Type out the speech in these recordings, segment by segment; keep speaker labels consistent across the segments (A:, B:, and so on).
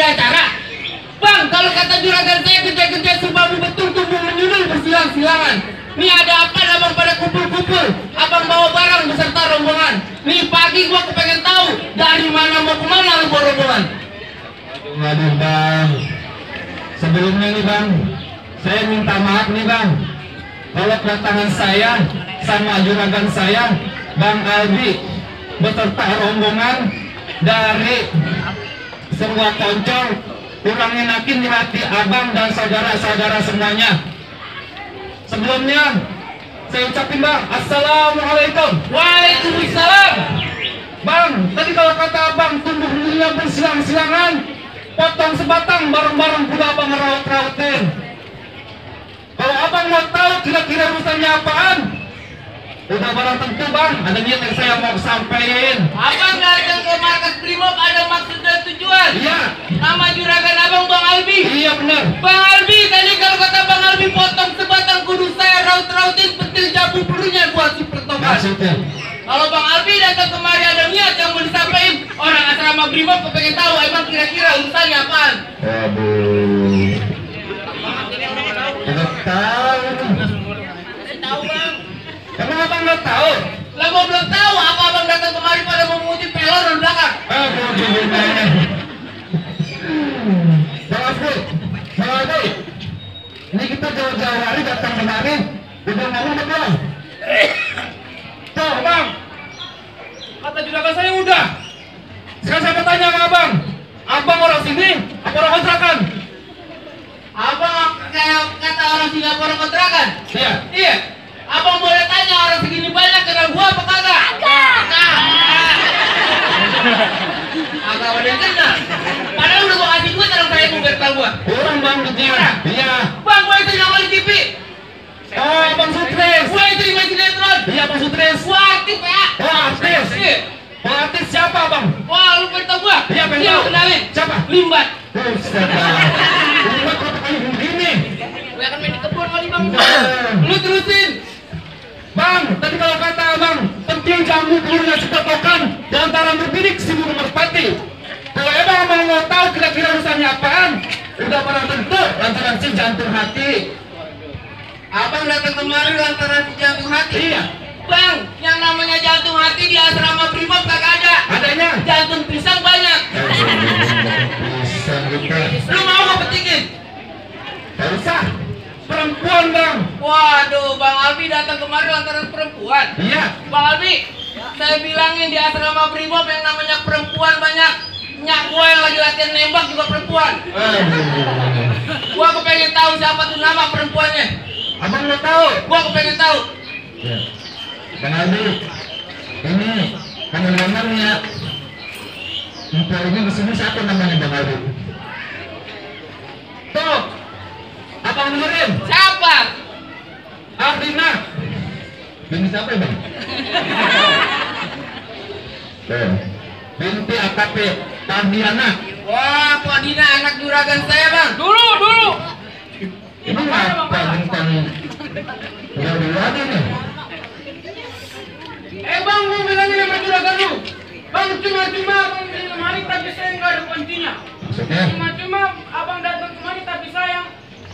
A: ada acara. Bang, kalau kata juragan saya kerja-kerja serba betul tubuh menyundul bersilang-silangan. Nih ada apa abang pada kumpul-kumpul? Abang bawa barang beserta rombongan. Nih pagi gua kepengen tahu dari mana mau kemana lu bawa rombongan.
B: Waduh bang, sebelumnya nih bang, saya minta maaf nih bang. Kalau kedatangan saya sama juragan saya, Bang Albi, beserta rombongan dari semua poncol, kurang enakin di hati abang dan saudara-saudara semuanya. Sebelumnya saya ucapin bang, assalamualaikum.
A: Waalaikumsalam.
B: Bang, tadi kalau kata abang tumbuh dunia bersilang-silangan, potong sebatang bareng-bareng pula abang ngerawat-rawatin. Kalau abang mau tahu kira-kira urusannya apaan, udah barang tentu bang, ada niat yang saya mau sampaikan.
A: Abang datang ke markas Brimob ada maksud dan tujuan.
B: Iya.
A: Nama juragan abang Bang Albi.
B: Iya benar.
A: Bang Albi, tadi kalau kata Bang Albi potong sebatang kudu saya raut-rautin petil jabu pelunya buat si pertobat.
B: Maksudnya?
A: Kalau Bang Albi datang kemari ada niat yang mau disampaikan, orang asrama Brimob kepengen tahu emang kira-kira urusannya apaan.
B: Waduh. Tidak tahu.
A: Tahu bang.
B: Emang abang nggak tahu?
A: Lah gua belum tahu apa abang datang kemari pada mau mengutip pelor di belakang.
B: Aduh, gimana? Bang Albi, Bang Albi, ini kita jauh-jauh hari datang kemari, udah ngomong belum? Tuh bang, kata juragan saya udah. Sekarang saya bertanya ke abang orang sini, apa orang kontrakan?
A: Abang kayak kata orang Singapura kontrakan.
B: Iya.
A: Iya. Abang boleh tanya orang segini banyak kenal gua apa kagak? Kagak. Agak ada yang kenal. Padahal udah gua kasih duit orang saya mau kenal gua.
B: Kurang bang duitnya. Iya.
A: Bang, gua itu yang di TV.
B: Oh, Bang Sutres.
A: Gua itu di main sinetron.
B: Iya, Bang Sutres.
A: Gua aktif ya.
B: Oh, artis.
A: Iya.
B: Bang artis siapa bang?
A: Wah, lu pengen tau gua?
B: Iya, pengen
A: Iya,
B: tahu.
A: kenalin.
B: Siapa?
A: Limbat.
B: Buset bang. Limbat kok kali begini?
A: Gua akan main di kebun kali bang. Lu terusin.
B: Bang, tadi kalau kata abang, penting jamu keluarnya sepetokan di antara berbidik si burung merpati. Kalau emang mau tahu kira-kira urusannya apaan, udah barang tentu lantaran si jantung hati.
A: Abang datang kemari lantaran si jantung hati.
B: Iya.
A: Bang, yang namanya jantung hati di asrama Brimob kagak ada.
B: Adanya?
A: Jantung pisang banyak.
B: Bisa gitu.
A: Lu mau gak petikin?
B: Gak usah. Perempuan bang.
A: Waduh, Bang Albi datang kemari lantaran perempuan.
B: Iya.
A: Bang Albi, saya bilangin di asrama Brimob yang namanya perempuan banyak. Nyak gua yang lagi latihan nembak juga perempuan. Gua kepengen tahu siapa tuh nama perempuannya.
B: Abang mau tahu?
A: Gua kepengen tahu.
B: Ya. Bang Aldi, ini kangen-kangennya. Entah ini di sini siapa namanya Bang Aldi? Tuh, abang dengerin.
A: Siapa?
B: Ardina. Ini siapa ya bang? Tuh, binti AKP Tardiana.
A: Wah, Pak Dina anak juragan saya, Bang. Dulu.
B: Ini apa bintang? Udah nih.
A: Bang, mau bilangin sama juragan lu. Bang, cuma abang di lemari tapi saya nggak ada kuncinya.
B: Maksudnya?
A: Cuma abang datang kemari tapi sayang.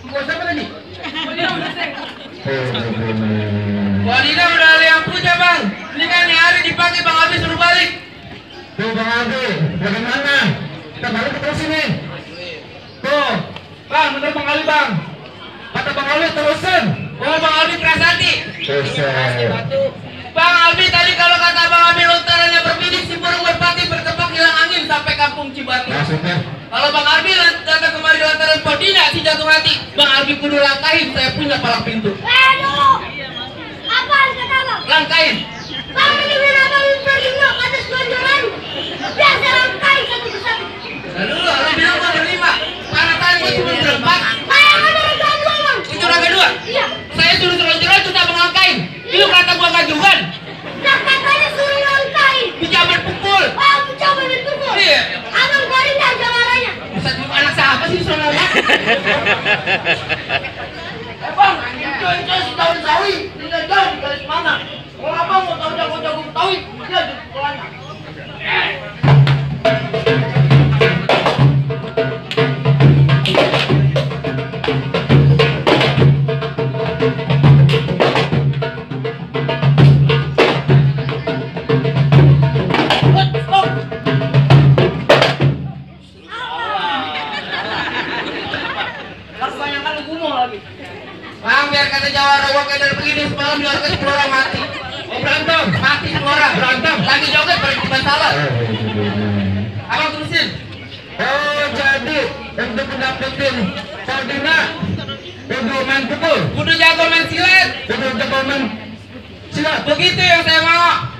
A: Buat siapa tadi? Buat dia udah saya. Wah, Dina udah ada yang punya, Bang. Ini kan yang hari dipakai Bang Albi suruh balik.
B: Tuh Bang Aldi, bagaimana? Kita balik ke terus ini. Tuh, Bang, bener Bang Aldi Bang. Kata Bang Aldi terusin.
A: Oh, Bang Albi keras hati.
B: Terusin.
A: Bang Albi tadi kalau kata Bang Albi lontarannya berbidik si burung merpati berkembang hilang angin sampai kampung Cibatu.
B: Maksudnya?
A: Kalau Bang Albi datang kemari lantaran Podina si jatuh hati, Bang Albi kudu langkahin, saya punya palang pintu.
C: Aduh, apaan kata bang?
A: Langkahin.
C: Bang ini kenapa pergi nggak ke atas gonjolan? Biasa langkai satu persatu.
A: Lalu lu bilang gua berlima, karena tadi gua cuma berempat.
C: Saya kan dari dua bang.
A: Itu raga dua.
C: Iya.
A: Saya suruh jalan itu tak langkahin. Itu kata gua gajugan.
C: Nah katanya suruh langkai.
A: Dijamin pukul.
C: Oh, coba dipukul.
A: Iya.
C: Abang goreng aja marahnya.
A: Ustaz anak siapa sih soalnya? Bang, itu si tahun sawi, tidak jauh di garis mana? Kalau abang mau tahu jago-jago Betawi, dia di sekolahnya. biar kata jawara gua kayak dari begini semalam juga ke 10 orang mati.
B: Oh berantem.
A: Mati 10 orang.
B: Berantem.
A: Lagi joget berhenti masalah. Abang terusin.
B: Oh jadi untuk mendapetin koordinat kudu main pukul,
A: Kudu jago main silet.
B: kudu jago main silat.
A: Begitu yang saya mau.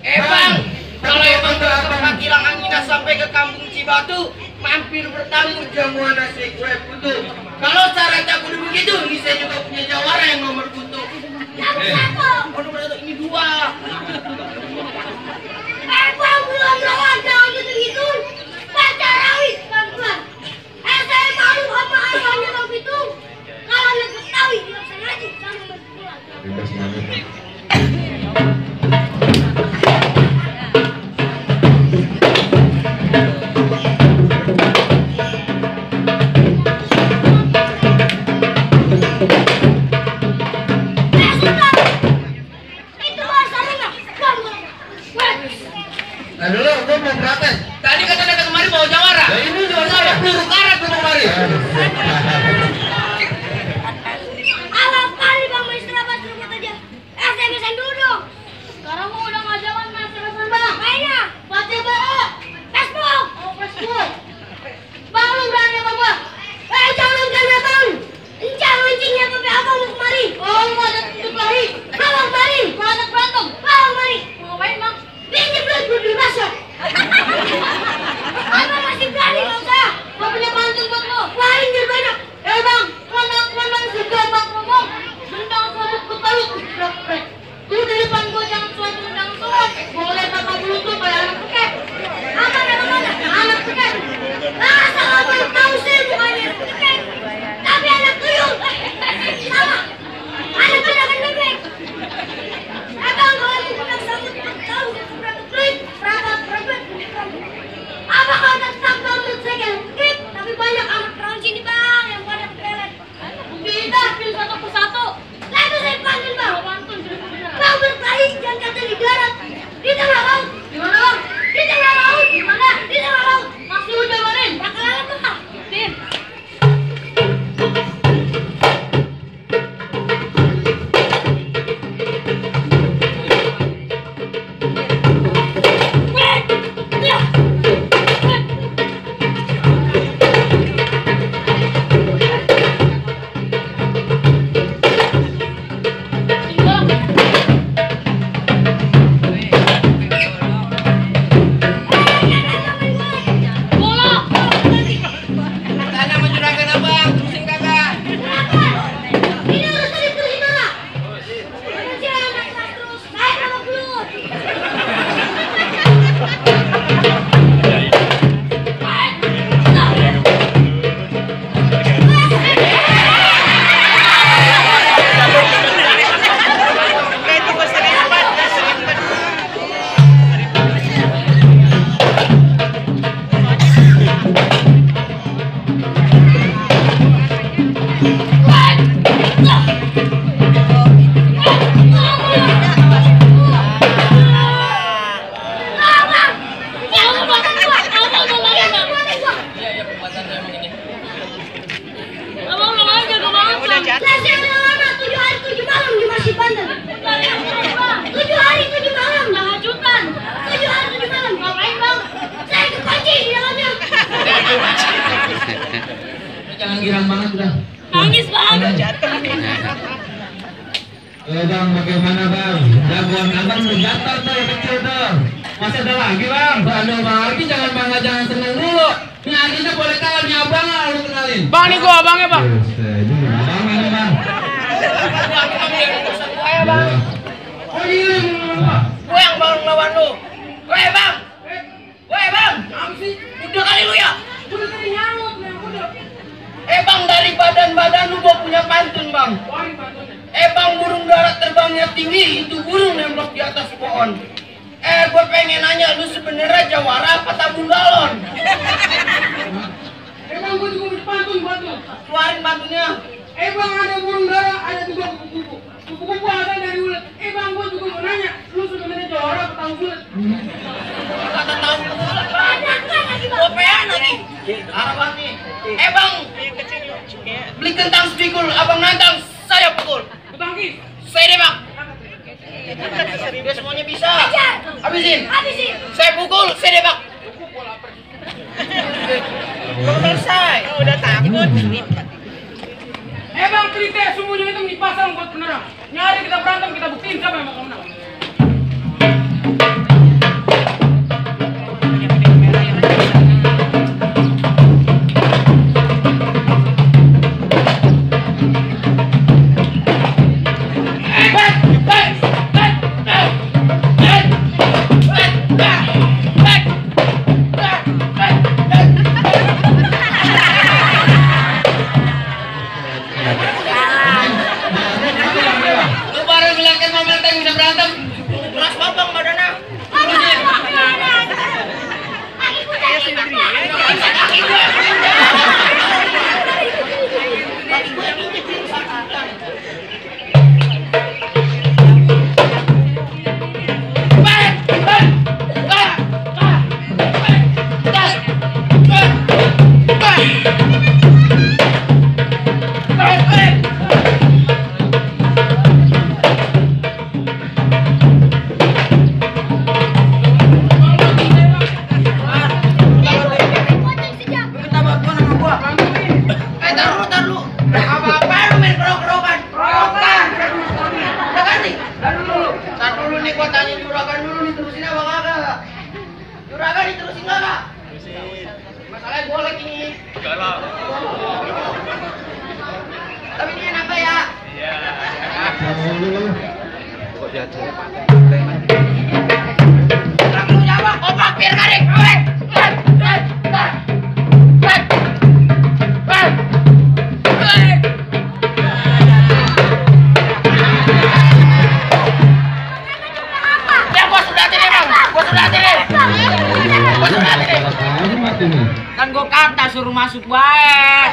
A: Bang, kalau emang tempat kilang angina sampai ke kampung Cibatu, mampir bertamu jamuan nasi kue putu. Kalau caranya kudu begitu, ini saya juga punya jawara yang nomor putu.
C: Yang satu.
A: Oh, nomor 1 ini 2.
C: Bang, belum lawan, jangan gitu-gitu. Baca rawit, pelan-pelan. Saya malu sama abangnya Bang Pitung. Kalau anak Betawi, dia sengaja sama berpulang. Itu harus sama nggak? Bang,
B: Nah dulu gue mau protes.
A: Tadi kata datang kemari bawa jawara.
B: Ya ini juga saya.
A: Peluru karet tuh kemari.
C: awal kali Bang mau istirahat rumah aja. SMS-an dulu dong. Sekarang mau udah nggak jalan Mas SMS-an Bang. Mainnya baca BO. Facebook. Oh Facebook. Bang lu berani apa gua? Jangan Bang. Jangan mancingnya pakai abang mau kemari. Oh mau ada tutup lari. Abang kemari. Mau ada berantem. Abang kemari. Mau ngapain Bang? Pinjam duit buat beli bakso. Abang masih berani nggak usah. Gua punya pantun buat lo. Lain biar banyak. Bang, mana juga Bang ngomong. Tentang suatu ketalut. Tuh di depan gua jangan suatu tentang surat. Boleh bapak dulu tuh kayak anak pekek. Apa mana? Anak pekek. Salah baru tahu sih bukannya anak pekek. Tapi anak tuyul. Sama. Anak pedagang bebek. Abang kalau mau sambut tahu berapa klik, berapa. Abang kalau tetap download second klik, tapi banyak anak orang sini Bang yang pada pelet. Kita pilih satu persatu. Nah itu saya pantun Bang. Bang berkelahi jangan kata di darat, di tengah laut. Gimana Bang? Di tengah laut. Gimana? Di tengah laut. Masih hujan kemarin. Bakal alat Bang. Tim.
A: Tanya sama juragan abang, terusin kagak?
C: Ini urusan itu gimana? Jangan terus. Saya sama belut.
A: Jangan girang banget udah.
C: Nangis Bang.
B: Bang bagaimana Bang? Jagoan abang udah gatal tuh yang kecil tuh. Masih ada lagi Bang?
A: Aduh Bang Arki jangan bangga jangan seneng dulu. Ini Arkinya boleh kalah nih abang lah lu kenalin.
D: Bang, nih gua abangnya, Bang.
B: Bang ini Bang.
A: Oh iya,
D: Gua yang baru lawan lu. Woi, Bang. Woi, Bang. Udah kali lu ya?
C: Udah tadi nyalut, udah.
D: Bang, dari badan lu gua punya pantun, Bang. Bang, burung darat terbangnya tinggi, itu burung nembak di atas pohon. Gua pengen nanya, lu sebenarnya jawara apa tabung galon?
A: Bang gua juga punya pantun buat lu.
D: Keluarin pantunnya.
A: Bang ada burung dara, ada juga kupu-kupu. Kupu-kupu ada dari ulet. Bang gua juga mau nanya, lu sebenarnya jawara apa tahu ulet?
D: Kata tahu gua pengen lagi. Harapan nih. Bang, Beli kentang sepikul, abang nantang, saya pukul.
A: Bangkit.
D: Saya deh bang. Dia semuanya bisa. Habisin. Saya pukul, saya deh bang. Belum selesai.
E: Udah takut.
A: Bang, cerita semuanya itu dipasang buat penerang. Nyari kita berantem, kita buktiin siapa yang bakal menang. Lu baru bilangkan mobil tank bisa berantem.
D: Keras babang badannya. Juragan diterusin nggak kak? Masalahnya gue lagi nih. Tapi ini enak ya? Iya. Kamu jawab, opak biar garing. Kan gue kata suruh masuk baik.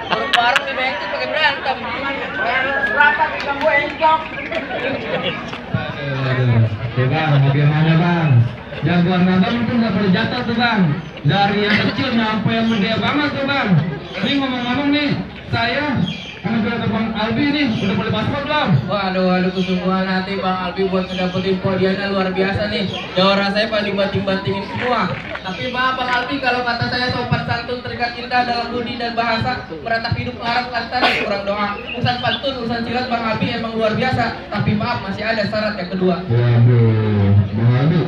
D: Bareng-bareng di bengkel pakai berantem. Berapa kita gue enjok.
B: Oke bang, bagaimana bang? Jagoan abang itu nggak boleh jatuh tuh bang. Dari yang kecil sampai yang gede banget tuh bang. Ini ngomong-ngomong nih, saya anak bang Albi nih udah boleh paspor belum?
A: Waduh, kesungguhan hati Bang Albi buat ngedapetin podiannya luar biasa nih. Jawara saya paling banting-bantingin semua. Tapi Bang Albi, kalau kata saya sopan santun terikat indah dalam budi dan bahasa, meratap hidup larat lantaran kurang doa. Urusan pantun, urusan silat Bang Albi emang luar biasa. Tapi maaf, masih ada syarat yang kedua.
B: Waduh, Bang Albi,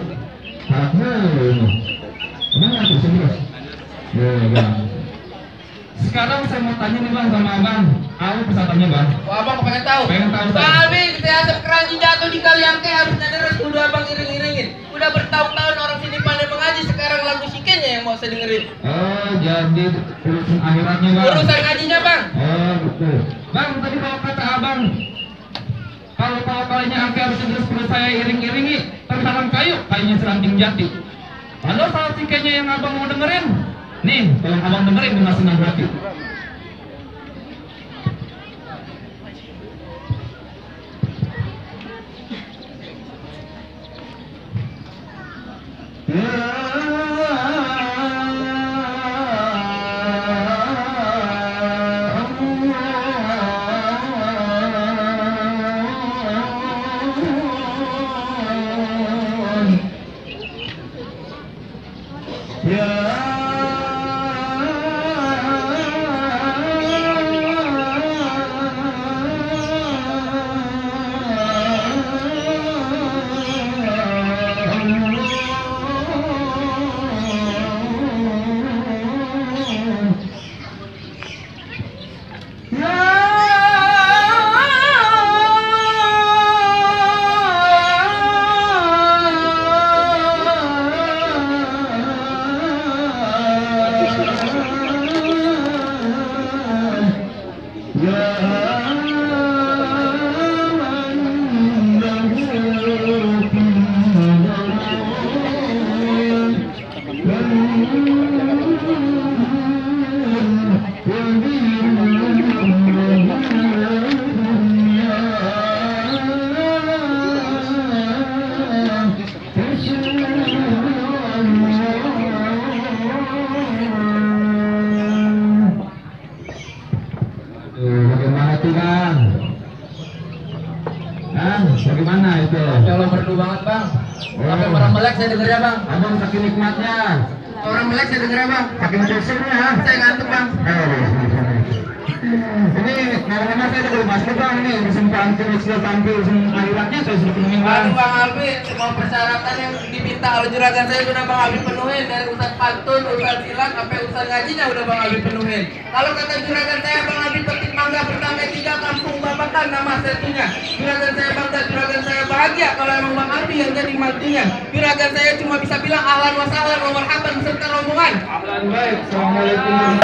B: syaratnya emang apa sih bos? Bang. Sekarang saya mau tanya nih bang sama abang, aku bisa tanya bang.
A: Wah abang pengen tahu?
B: Pengen tahu
A: Bang Albi, asap keranji jatuh di Kaliangke harusnya deres, udah abang iring-iringin. Udah bertahun-tahun orang sini pandai mengaji, sekarang lagu sikenya yang mau saya dengerin.
B: Oh, jadi urusan akhiratnya bang.
A: Urusan ngajinya bang.
B: Oh betul. Bang, tadi kalau kata abang, kalau kalinya angke harusnya deres perlu saya iring-iringi, tertanam kayu, kayunya seranting jati. Lalu salah sikenya yang abang mau dengerin. Nih, tolong abang dengerin dengan senang hati.
A: Sampai orang melek saya dengar ya bang.
B: Abang saking nikmatnya.
A: Orang melek saya dengar ya bang.
B: Saking besarnya.
A: Saya ngantuk bang.
B: Ini karena saya ada basket bang, ini musim pantai sudah tampil akhiratnya saya sudah penuhi bang.
A: Aduh bang Albi, semua persyaratan yang diminta oleh juragan saya sudah bang Albi penuhin. Dari Ustaz Pantun, Ustaz Silat, sampai Ustaz Ngajinya udah bang Albi penuhin. Kalau kata juragan saya bang Albi petik mangga bertangga 3 kampung Babakan nama setunya. Juragan saya bangga, juragan saya bahagia kalau emang bang Albi yang jadi mantunya. Juragan saya cuma bisa bilang ahlan wa sahlan wa marhaban beserta rombongan.
B: Ahlan baik, assalamualaikum.